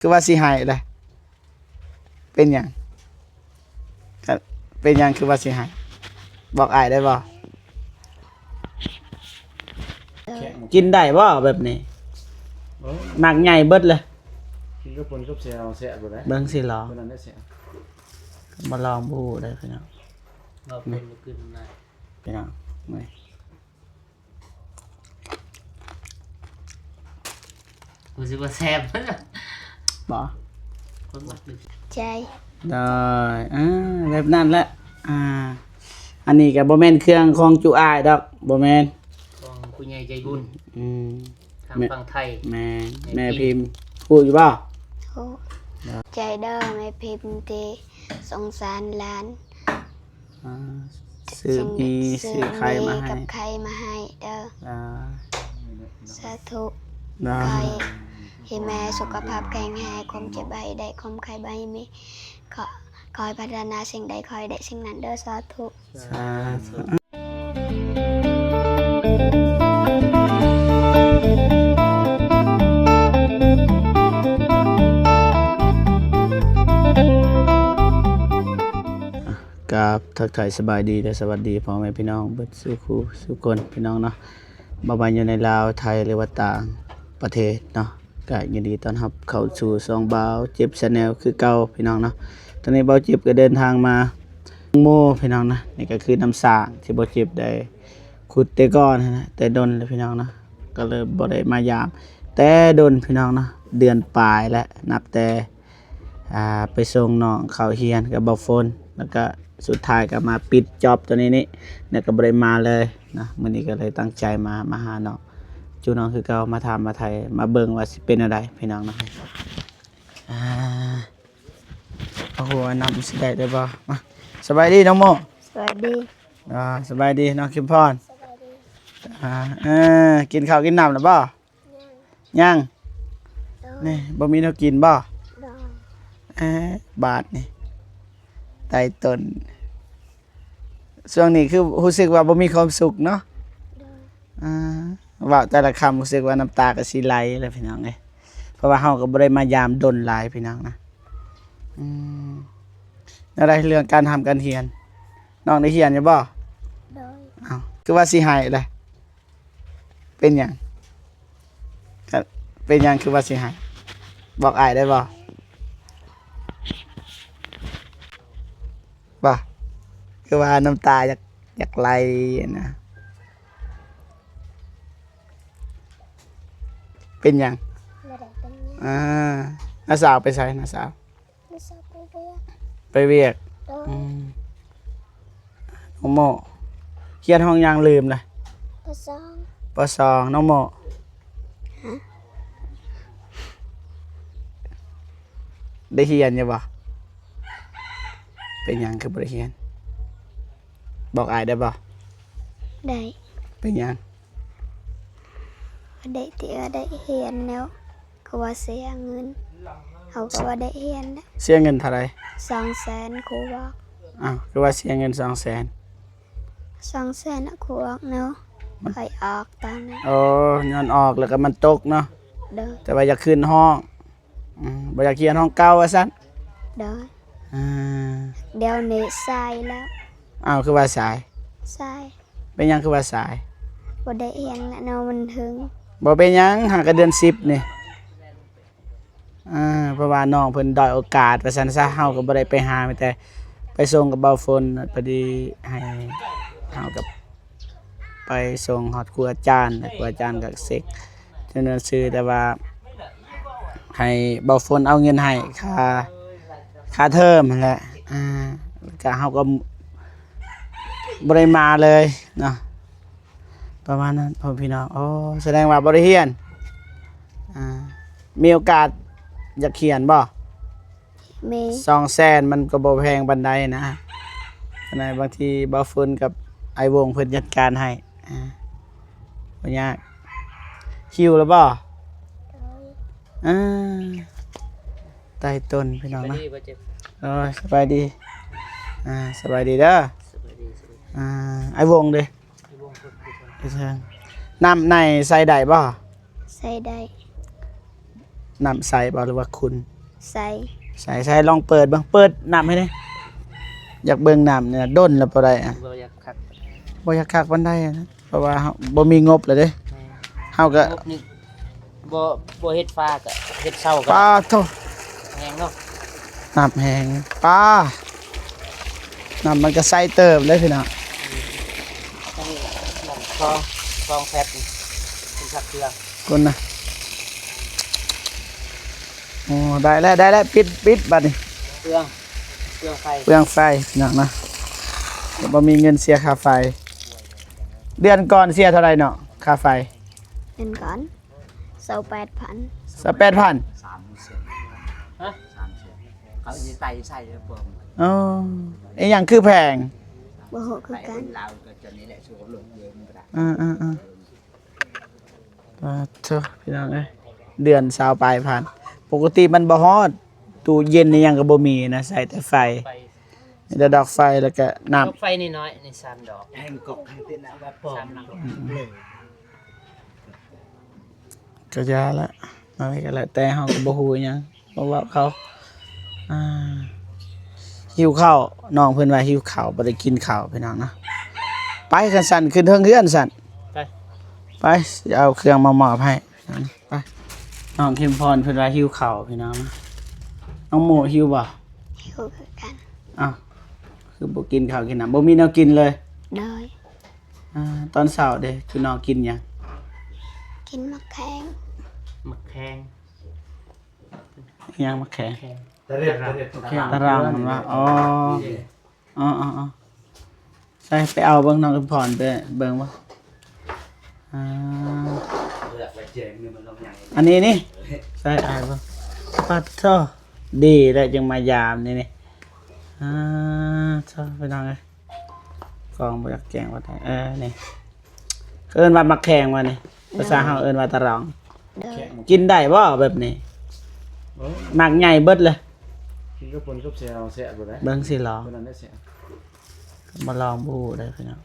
ຄືວ່າຊິໄຫ້ລະ? ເປັນຫຍັງ? ເປັນຫຍັງຄືວ່າຊິໄຫ້? ບອກອ້າຍໄດ້ບໍ່? ກິນໄດ້ບໍ່ແບບນີ້? ໂອ້ຍ ໝາກໃຫຍ່ເບິດເລີຍ. ກິນກັບປົ່ນກັບແຈ່ວແຊບຢູ່ເດ້. ເບິ່ງຊິລອງ ຕົວນັ້ນໄດ້ແຊບ. ມາລອງບໍ່ຮູ້ເດີ້ພີ່ນ້ອງ. ເວົ້າເປັນບໍ່ຄືນນາຍ ພີ່ນ້ອງ ນີ້. ຮູ້ສຶກວ່າແຊບ ບໍ່? ຄົນມັກດື່ມ ໃຈ ໂດຍ ອ່າ ແບບນັ້ນແຫຼະ. ອ່າ ອັນນີ້ກໍບໍ່ແມ່ນເຄື່ອງຂອງຈຸອ້າຍດອກ ບໍ່ແມ່ນ ຂອງຜູ້ໃຫຍ່ໃຈບຸນ ອືມ ທາງຝັ່ງໄທ. ແມ່ນ ແມ່ພິມ ຮູ້ຢູ່ບໍ່? ຮູ້ ໂດຍ ໃຈເດີ ແມ່ພິມທີ່ສົງສານຫຼານ. ອ່າ ຊື້ໝີ່ ຊື້ໄຂ່ມາໃຫ້ ກັບໄຂ່ມາໃຫ້ເດີ. ອ່າ ສາທຸ ຂໍໃຫ້ແມ່ສຸຂະພາບແຂງແຮງ ຄວາມເຈັບບໍ່ໃຫ້ໄດ້ ຄວາມໄຂ້ບໍ່ໃຫ້ມີ ຂໍ ຂໍໃຫ້ປາດຖະໜາສິ່ງໃດ ຂໍໃຫ້ໄດ້ສິ່ງນັ້ນເດີ. ສາທຸ ສາທຸ. ກາບທັກທາຍສະບາຍດີ ແລະ ສະຫວັດດີພໍ່ແມ່ພີ່ນ້ອງເບິດສູ່ຄູ່ສູ່ຄົນ ພີ່ນ້ອງເນາະ ບໍ່ວ່າຢູ່ໃນລາວ ໄທ ຫຼືວ່າຕ່າງປະເທດເນາະ. ກະຍິນດີຕ້ອນຮັບເຂົ້າສູ່ຊ່ອງບ່າວເຈັບ Channel ຄືເກົ່າ ພີ່ນ້ອງເນາະ. ຕອນນີ້ບ່າວເຈັບກໍເດີນທາງມາໂມ ພີ່ນ້ອງນະ. ນີ້ກໍຄືນ້ຳສ້າງທີ່ບ່າວເຈັບໄດ້ຂຸດແຕ່ກ່ອນຫັ້ນນະ ແຕ່ດົນແລ້ວ ພີ່ນ້ອງເນາະ. ກໍເລີຍບໍ່ໄດ້ມາຢາມແຕ່ດົນ ພີ່ນ້ອງເນາະ ເດືອນປາຍແລ້ວ ນັບແຕ່ ອ່າ ໄປສົ່ງນ້ອງເຂົ້າຮຽນກັບບ່າວຝົນ ແລ້ວກະສຸດທ້າຍກໍມາປິດຈອບຕົວນີ້ນີ້ ແລ້ວກໍບໍ່ໄດ້ມາເລີຍນະ. ມື້ນີ້ກໍເລີຍຕັ້ງໃຈມາ ມາຫານ້ອງ ຈູນ້ອງຄືເກົ່າ ມາຖາມມາໄຖ່ ມາເບິ່ງວ່າຊິເປັນແນວໃດ ພີ່ນ້ອງເນາະ. ອ່າ ໂອ້ໂຫ ນ້ຳຊິໄດ້ຫຼືບໍ່? ມາ ສະບາຍດີນ້ອງໂມ. ສະບາຍດີ. ອ່າ ສະບາຍດີນ້ອງເຂັມພອນ. ສະບາຍດີ. ອ່າ ເອີ ກິນເຂົ້າກິນນ້ຳແລ້ວບໍ່? ຍັງ ຍັງ ໂດຍ ນີ້ ບໍ່ມີແນວກິນບໍ່? ໂດຍ ເອີ ບາດນີ້ ໄຕ່ຕົນ. ຊ່ວງນີ້ຄືຮູ້ສຶກວ່າບໍ່ມີຄວາມສຸກເນາະ? ໂດຍ ອ່າ ເວົ້າແຕ່ລະຄຳຮູ້ສຶກວ່ານ້ຳຕາກໍຊິໄຫຼແລ້ວ ພີ່ນ້ອງເອີຍ ເພາະວ່າເຮົາກໍບໍ່ໄດ້ມາຢາມດົນຫຼາຍ ພີ່ນ້ອງນະ. ອືມ ແນວໃດເລື່ອງການຮ່ຳການຮຽນ ນ້ອງໄດ້ຮຽນຢູ່ບໍ່? ໂດຍ ເອົ້າ ຄືວ່າຊິໄຫ້ລະ? ເປັນຫຍັງ? ເປັນຫຍັງຄືວ່າຊິໄຫ້? ບອກອ້າຍໄດ້ບໍ່? ບໍ່? ຄືວ່ານ້ຳຕາຢາກ ຢາກໄຫຼນະ. ເປັນຫຍັງ? ບໍ່ໄດ້ເປັນຫຍັງ. ອ່າ ນ້າສາວໄປໃສ ນ້າສາວ? ໄປວຽກ ໄປວຽກ. ໂດຍ ອືມ ນ້ອງໂມ ຮຽນຫ້ອງຫຍັງ? ລືມລະ. ປໍສອງ ປໍສອງ. ນ້ອງໂມ ຮະ ໄດ້ຮຽນຢູ່ບໍ່? ເປັນຫຍັງຄືບໍ່ໄດ້ຮຽນ? ບອກອ້າຍໄດ້ບໍ່? ໄດ້. ເປັນຫຍັງ? ໄດ້ ທີ່ວ່າໄດ້ຮຽນແລ້ວ ຄືວ່າເສຍເງິນ ເຮົາກໍບໍ່ໄດ້ຮຽນແລ້ວ. ເສຍເງິນເທົ່າໃດ? ສອງແສນ ຄູບອກ. ອ້າວ ຄືວ່າເສຍເງິນສອງແສນ? ສອງແສນ ຄູບອກເນາະ ຂ້ອຍອອກຕອນນັ້ນ. ໂອ້ ຍ້ອນອອກແລ້ວກໍມັນຕົກເນາະ. ໂດຍ ແຕ່ວ່າຢາກຂຶ້ນຫ້ອງ. ອືມ ບໍ່ຢາກຮຽນຫ້ອງເກົ່າວ່າຊັ້ນ? ໂດຍ. ອ່າ ດຽວນີ້ສາຍແລ້ວ. ອ້າວ ຄືວ່າສາຍ? ສາຍ. ເປັນຫຍັງຄືວ່າສາຍ? ບໍ່ໄດ້ຮຽນແລ້ວເນາະ ມັນເຖິງ. ບໍ່ເປັນຫຍັງ ຫາກະເດືອນສິບນີ້. ອ່າ ເພາະວ່ານ້ອງເພິ່ນດ້ອຍໂອກາດວ່າຊັ້ນຊະ ເຮົາກໍບໍ່ໄດ້ໄປຫາ ມີແຕ່ໄປສົ່ງກັບເບົາຝົນ. ພໍດີໃຫ້ເຮົາກັບ ໄປສົ່ງຮອດຄູອາຈານ ແລະ ຄູອາຈານກໍເຊັກຈຳນວນຊື່ ແຕ່ວ່າໃຫ້ເບົາຝົນເອົາເງິນໃຫ້ຄ່າ ຄ່າເທີມຫັ້ນແຫຼະ. ອ່າ ແລ້ວກະເຮົາກໍບໍ່ໄດ້ມາເລີຍເນາະ ປະມານນັ້ນພໍ່ພີ່ນ້ອງ. ໂອ້ ສະແດງວ່າບໍ່ໄດ້ຮຽນ. ອ່າ ມີໂອກາດຢາກຮຽນບໍ່? ມີ. ສອງແສນມັນກໍບໍ່ແພງປານໃດນະ ອັນນັ້ນບາງທີບ່າວຝົນກັບອ້າຍວົງເພິ່ນຈັດການໃຫ້. ອ່າ ບໍ່ຍາກ. ຫິວແລ້ວບໍ່? ໂດຍ. ອ່າ ໃຕ້ຕົ້ນພີ່ນ້ອງນະ. ໂອ້ຍ ສະບາຍດີ. ອ່າ ສະບາຍດີເດີ. ສະບາຍດີ ສະບາຍດີ. ອ່າ ອ້າຍວົງເດ? ອ້າຍວົງເພິ່ນຢູ່ເທິງ. ນ້ຳໃນໃສ່ໄດ້ບໍ່? ໃສ່ໄດ້. ນ້ຳໃສບໍ່ ຫຼືວ່າຂຸ່ນ? ໃສ່ ໃສ່ ໃສ່ ລອງເປີດເບິ່ງ ເປີດນ້ຳໃຫ້ແດ່ ຢາກເບິ່ງນ້ຳນີ້ ດົນແລ້ວບໍ່ໄດ້ອະ ບໍ່ຢາກຄັກ ບໍ່ຢາກຄັກປານໃດນະ ເພາະວ່າເຮົາບໍ່ມີງົບແລ້ວເດ້ ແມ່ນ ເຮົາກໍ ງົບນີ້ ບໍ່ ບໍ່ເຮັດຝາກໍເຮັດເຊົາກໍ ປາໂທ້ ແຮງເນາະ ນ້ຳແຮງ ປາ ນ້ຳມັນກໍໃສເຕີບເດ້ພີ່ນ້ອງ ອັນນີ້ນ້ຳຊອງ ຊອງແຟດນີ້ ເປັນຊັກເຄື່ອງ ຄົນນະ ໂອ້ ໄດ້ແລ້ວ ໄດ້ແລ້ວ ປິດ ປິດບາດນີ້ ເປືອງ ເປືອງໄຟ ເປືອງໄຟພີ່ນ້ອງເນາະ ບໍ່ມີເງິນເສຍຄ່າໄຟ ເດືອນກ່ອນເສຍເທົ່າໃດເນາະ ຄ່າໄຟ? ເດືອນກ່ອນ ຊາວແປດພັນ ຊາວແປດພັນ ສາມແສນ ຮະ ສາມແສນ ເຂົາຊິໄຕ່ໃສ່ແລ້ວບໍ່ ອໍ ອີຫຍັງຄືແພງ? ບໍ່ຮູ້ຄືກັນ ລາວກໍຈະນີ້ແຫຼະ ສູ່ລົດເດີນບໍ່ໄດ້ ເອີໆໆ ປາໂທ້ ພີ່ນ້ອງເອີຍ ເດືອນຊາວປາຍພັນ ປົກກະຕິມັນບໍ່ຮອດ ຕູ້ເຢັນອີຫຍັງກໍບໍ່ມີນະ ໃຊ້ແຕ່ໄຟ ໄຟ ມີແຕ່ດອກໄຟ ແລ້ວກໍນ້ຳ ດອກໄຟນ້ອຍໆ ນີ້ສາມດອກ ແຮງກອກໃຫ້ເປັນວ່າປອມ ສາມດອກ ອືມ ກໍຢ່າລະ ອັນນີ້ກໍແລ້ວແຕ່ ເຮົາກໍບໍ່ຮູ້ຫຍັງ ບໍ່ເວົ້າເຂົາ ອ່າ ຫິວເຂົ້າ ນ້ອງເພິ່ນວ່າຫິວເຂົ້າ ບໍ່ໄດ້ກິນເຂົ້າ ພີ່ນ້ອງເນາະ ໄປ ຄັນຊັ້ນຂຶ້ນເທິງເຮືອນຊັ້ນ ໄປ ໄປ ຊິເອົາເຄື່ອງມາມອບໃຫ້ ໄປ ນ້ອງເຂັມພອນເພິ່ນວ່າຫິວເຂົ້າ ພີ່ນ້ອງ ນ້ອງໂມຫິວບໍ່? ຫິວຄືກັນ ອ້າວ ຄືບໍ່ກິນເຂົ້າກິນນ້ຳ ບໍ່ມີແນວກິນເລີຍ? ໂດຍ ອ່າ ຕອນເຊົ້າເດ ຈຸນ້ອງກິນຫຍັງ? ກິນໝາກແຂ້ງ ໝາກແຂ້ງ ຫຍັງໝາກແຂ້ງ? ຕະເລັດ ຕະເລັດ ຕະລັງ ຕະລັງ ມັນວ່າ ອໍ ອໍໆໆ ໃສ່ ໄປເອົາເບິ່ງ ນ້ອງເຂັມພອນໄປເບິ່ງບໍ່? ອ່າ ເລືອກໄວ້ແຈງນີ້ມັນລຳໃຫຍ່ ອັນນີ້ນີ້ ໃສ່ ອາຍເບິ່ງ ປາດໂທ້ ດີແລ້ວຈຶ່ງມາຢາມນີ້ນີ້ ອາ ໂທ້ ພີ່ນ້ອງເອີຍ ກ້ອງບໍ່ຢາກແຈ້ງປານໃດ ເອີ ນີ້ ເອີ້ນວ່າໝາກແຂ້ງວ່ານີ້ ໂດຍ ພາສາເຮົາເອີ້ນວ່າຕະລອງ ໂດຍ ກິນໄດ້ບໍ່ແບບນີ້? ໂອ້ຍ ໝາກໃຫຍ່ເບິດເລີຍ ກິນກັບປົ່ນກັບແຈ່ວແຊບໂລດເດ້ ເບິ່ງຊິລອງ ຕົວນັ້ນໄດ້ແຊບ ມາລອງບໍ່ຮູ້ເດີພີ່ນ້ອງ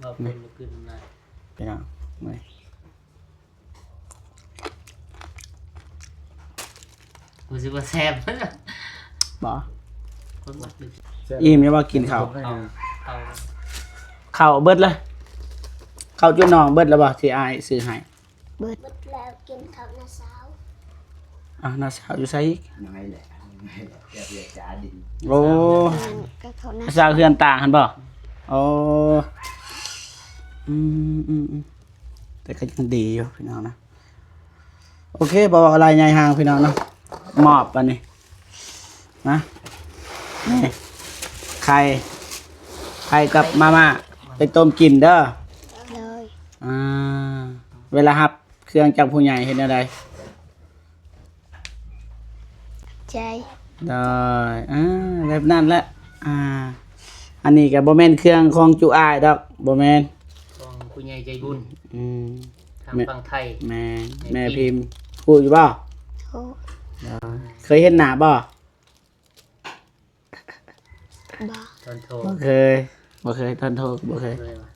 ເວົ້າເປັນບໍ່ຄືນນາຍ ພີ່ນ້ອງ ນີ້ ຮູ້ສຶກວ່າແຊບ ບໍ່ ຄົນມັກດື່ມ ແຊບ ອີ່ມຢູ່ບໍ່? ກິນເຂົ້າ ເຂົ້າ ເຂົ້າ ເຂົ້າເບິດລະ ເຂົ້າຈຸນ້ອງເບິດລະບໍ່ ທີ່ອ້າຍຊື້ໃຫ້? ເບິດ ເບິດແລ້ວ ກິນເຂົ້ານ້າສາວ ອ້າວ ນ້າສາວຢູ່ໃສອີກ? ນ້ອຍແຫຼະ ນ້ອຍແຫຼະ ແກວຽກຈາດິນ ໂອ້ ແມ່ນ ກໍເຂົ້ານ້າສາວ ເຮືອນຕ່າງຫັ້ນບໍ່? ໂອ້ ອືມໆໆ ແຕ່ກໍຍັງດີຢູ່ພີ່ນ້ອງນະ ໂອເຄ ບໍ່ເວົ້າຫຼາຍໃຫຍ່ຫ່າງພີ່ນ້ອງເນາະ ມອບອັນນີ້ ນະ ນີ້ ໄຂ່ ໄຂ່ກັບມາມ່າ ໄປຕົ້ມກິນເດີ ໂດຍ ອ່າ ເວລາຮັບເຄື່ອງຈາກຜູ້ໃຫຍ່ເຮັດແນວໃດ? ໃຈ ໂດຍ ອ່າ ແບບນັ້ນແຫຼະ ອ່າ ອັນນີ້ກໍບໍ່ແມ່ນເຄື່ອງຂອງຈຸອ້າຍດອກ ບໍ່ແມ່ນ ຂອງຜູ້ໃຫຍ່ໃຈບຸນ ອືມ ທາງຝັ່ງໄທ ແມ່ນ ແມ່ພິມ ຮູ້ຢູ່ບໍ່? ຮູ້ ເຄີຍເຫັນໜ້າບໍ່? ບໍ່ ທ່ອນໂທ ບໍ່ເຄີຍ ບໍ່ເຄີຍ ທ່ອນໂທກໍບໍ່ເຄີຍ ບໍ່ເຄີຍວ່າ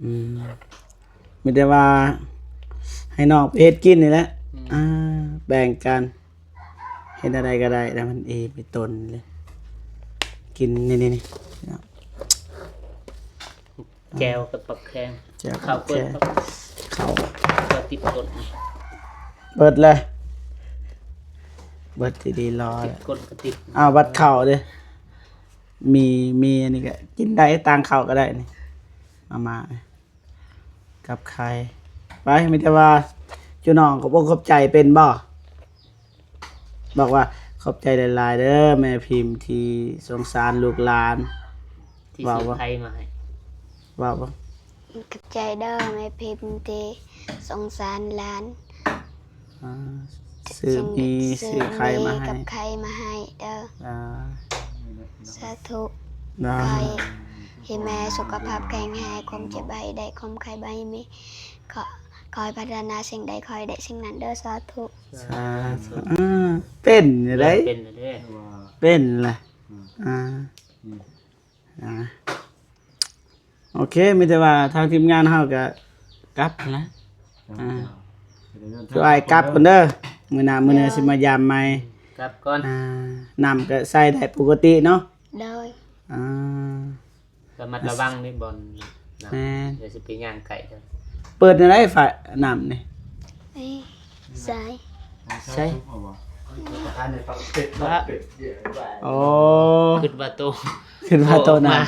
ອືມ ມີແຕ່ວ່າໃຫ້ນ້ອງໄປເຮັດກິນນີ້ແຫຼະ ອືມ ອ່າ ແບ່ງກັນ ເຮັດແນວໃດກໍໄດ້ ແລ້ວມັນອີ່ມອີ່ຕົນເລີຍ ກິນນີ້ໆໆ ແຈ່ວກັບໝາກແຂ້ງ ແຈ່ວກັບໝາກແຂ້ງ ເຂົ້າ ເຂົ້າຕິດກົ້ນ ເບິດເລີຍ ເບິດທີ່ດີລໍ ຕິດກົ້ນກໍຕິດ ອ້າວ ບັດເຂົ້າເດ້ ມີ ມີອັນນີ້ກໍກິນໄດ້ ຕ່າງເຂົ້າກໍໄດ້ນີ້ ມາມ່າກັບໄຂ່ ໄປ ມີແຕ່ວ່າຈຸນ້ອງຂອບອົກຂອບໃຈເປັນບໍ່? ບອກວ່າ ຂອບໃຈຫຼາຍໆເດີແມ່ພິມທີ່ສົງສານລູກຫຼານ ທີ່ຊື້ໄຂ່ມາໃຫ້ ເວົ້າເບິ່ງ ຂອບໃຈເດີແມ່ພິມທີ່ສົງສານຫຼານ ອ່າ ຊື້ໝີ່ ຊື້ໄຂ່ມາໃຫ້ ກັບໄຂ່ມາໃຫ້ເດີ ອ່າ ສາທຸ ຂໍໃຫ້ແມ່ສຸຂະພາບແຂງແຮງ ຄວາມເຈັບບໍ່ໃຫ້ໄດ້ ຄວາມໄຂ້ບໍ່ໃຫ້ມີ ຂໍ ຂໍໃຫ້ປາດຖະໜາສິ່ງໃດ ຂໍໃຫ້ໄດ້ສິ່ງນັ້ນເດີ ສາທຸ. ສາທຸ ອ່າ ເປັນຢູ່ໄດ໋ ເປັນຢູ່ເດ້ ເປັນລະ ອ່າ ອ່າ ໂອເຄ ມີແຕ່ວ່າທາງທີມງານເຮົາກະກັບຫັ້ນລະ ອ່າ ຄືອ້າຍກັບກ່ອນເດີ ມື້ໜ້າມື້ໜຶ່ງ ໂດຍ ຊິມາຢາມໃໝ່. ກັບກ່ອນ ອ່າ ນ້ຳກໍໃຊ້ໄດ້ປົກກະຕິເນາະ. ໂດຍ ອ່າ ລະມັດລະວັງເດ້ບ່ອນນ້ຳ ແມ່ນ ຢ່າຊິໄປຍ່າງໃກ້ເດີ. ເປີດແນວໃດຝານ້ຳນີ້? ເອີ ໃສ່ ໃສ່ ໂອ້ ຄິດວ່າໂຕ ຄິດວ່າໂຕນ້ຳ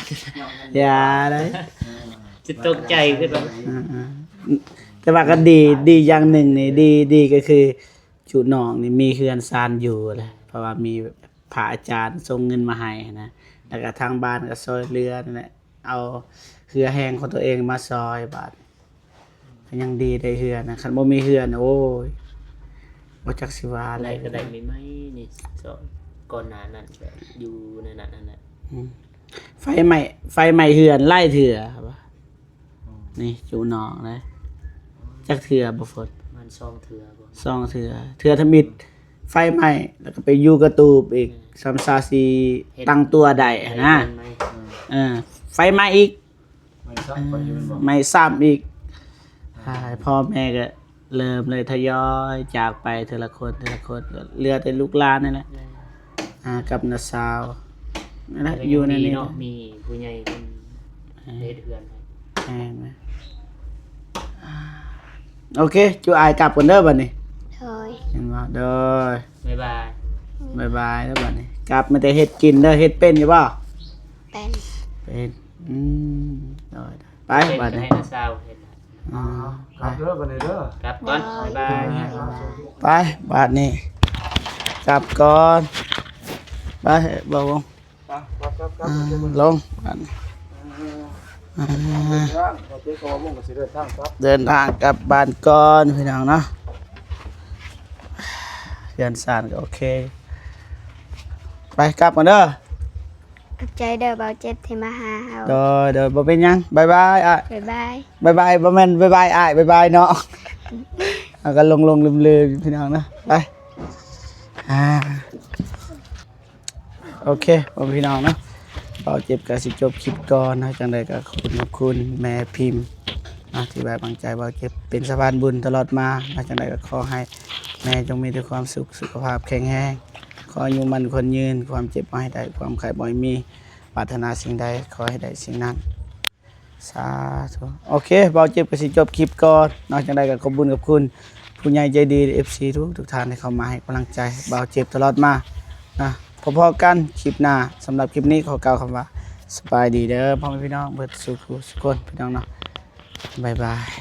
ຢ່າເດ້ ຊິຕົກໃຈ ຄິດວ່າ ອ່າໆ ແຕ່ວ່າກໍດີ ດີຢ່າງໜຶ່ງນີ້ ດີ ດີກໍຄື ຈຸນ້ອງນີ້ມີເຮືອນຊານຢູ່ແຫຼະ ເພາະວ່າມີພະອາຈານສົ່ງເງິນມາໃຫ້ຫັ້ນນະ ແລ້ວກໍທາງບ້ານກໍຊ່ອຍເຫຼືອນັ້ນແຫຼະ ເອົາເຫື່ອແຮງຂອງຕົວເອງມາຊ່ອຍ. ບາດກໍຍັງດີໄດ້ເຮືອນນະ ຄັນບໍ່ມີເຮືອນ ໂອ້ຍ ບໍ່ຈັກຊິວ່າແລ້ວ. ໄດ້ກໍໄດ້ໃໝ່ໆນີ້ ສອງ ກ່ອນໜ້ານັ້ນກໍຢູ່ໃນນັ້ນຫັ້ນແຫຼະ. ອືມ ໄຟໄໝ້ ໄຟໄໝ້ເຮືອນຫຼາຍເທື່ອ. ອືມ ນີ້ຈຸນ້ອງເດ້ ຈັກເທື່ອບໍ່ຝົນ? ປະມານສອງເທື່ອບໍ່? ສອງເທື່ອ ເທື່ອທຳອິດໄຟໄໝ້ ແລ້ວກໍໄປຢູ່ກະຕູບອີກ ອືມ ສ່ຳຊາຊິ ເຮັດ ຕັ້ງຕົວໄດ້ຫັ້ນນະ ເຮັດເຮືອນໃໝ່ ເອີ ໄຟໄໝ້ອີກ ໄໝ້ຊ້ຳໄປຢູ່ແມ່ນບໍ່? ໄໝ້ຊ້ຳອີກ ອ່າ ພໍ່ແມ່ກໍ ເລີ່ມເລີຍທະຍອຍຈາກໄປເທື່ອລະຄົນ ເທື່ອລະຄົນ ກໍເຫຼືອແຕ່ລູກຫຼານນີ້ແຫຼະ ແມ່ນ ອ່າ ກັບນ້າສາວນັ້ນແຫຼະ ກໍຍັງ ຢູ່ໃນນີ້ເນາະ ມີຜູ້ໃຫຍ່ເພິ່ນ ອ່າ ເຮັດເຮືອນໃຫ້ ແມ່ນ ອ່າ ໂອເຄ ຈຸອ້າຍກັບກ່ອນເດີບັດນີ້ ໂດຍ ເຫັນບໍ່ ໂດຍ ບາຍບາຍ ບາຍບາຍເດີບັດນີ້ ກັບມາແຕ່ເຮັດກິນເດີ ເຮັດເປັນຢູ່ບໍ່? ເປັນ ເປັນ ອືມ ໂດຍ ໄປ ເປັນ ບັດນີ້ ໃຫ້ນ້າສາວເຮັດ ອ່າ ກັບເດີບັດນີ້ເດີ ກັບກ່ອນ ບາຍບາຍ ໄປ ບາດນີ້ກັບກ່ອນ ໄປ ບ່າວວົງ ໄປ ກັບ ກັບ ກັບ ອ່າ ລົງ ບາດນີ້ ອ່າ ເດີນທາງກັບ ເດີນທາງກັບບ້ານກ່ອນ ພີ່ນ້ອງເນາະ ເຮືອນຊານກໍໂອເຄ ໄປ ກັບກ່ອນເດີ. ຂອບໃຈເດີບ່າວເຈັບທີ່ມາຫາເຮົາ ໂດຍ ໂດຍ ບໍ່ເປັນຫຍັງ ບາຍບາຍອ້າຍ ບາຍບາຍ ບາຍບາຍ ບໍ່ແມ່ນບາຍບາຍອ້າຍ ບາຍບາຍນ້ອງ ເຮົາກໍຫຼົງໆລືມໆ ພີ່ນ້ອງເນາະ ໄປ ອ່າ ໂອເຄ ພໍ່ແມ່ພີ່ນ້ອງເນາະ ບ່າວເຈັບກໍຊິຈົບຄລິບກ່ອນເນາະ ຈັ່ງໃດກໍຂອບຄຸນ ຂອບຄຸນແມ່ພິມເນາະ ທີ່ໄວ້ວາງໃຈບ່າວເຈັບເປັນສະພານບຸນຕະຫຼອດມາເນາະ ຈັ່ງໃດກໍຂໍໃຫ້ແມ່ຈົ່ງມີແຕ່ຄວາມສຸກ ສຸຂະພາບແຂງແຮງ ຂໍອາຍຸໝັ້ນຂວັນຍືນ ຄວາມເຈັບບໍ່ໃຫ້ໄດ້ ຄວາມໄຂ້ບໍ່ໃຫ້ມີ ປາດຖະໜາສິ່ງໃດຂໍໃຫ້ໄດ້ສິ່ງນັ້ນ ສາທຸ. ໂອເຄ ບ່າວເຈັບກໍຊິຈົບຄລິບກ່ອນເນາະ ຈັ່ງໃດກໍຂອບບຸນຂອບຄຸນຜູ້ໃຫຍ່ໃຈດີ ເອັຟຊີ ທຸກໆທ່ານທີ່ເຂົ້າມາໃຫ້ກຳລັງໃຈບ່າວເຈັບຕະຫຼອດມານະ ພໍ້ໆກັນຄລິບໜ້າ ສຳລັບຄລິບນີ້ຂໍກ່າວຄຳວ່າ ສະບາຍດີເດີພໍ່ແມ່ພີ່ນ້ອງເບິດສູ່ຜູ້ສູ່ຄົນ ພີ່ນ້ອງເນາະ ບາຍບາຍ.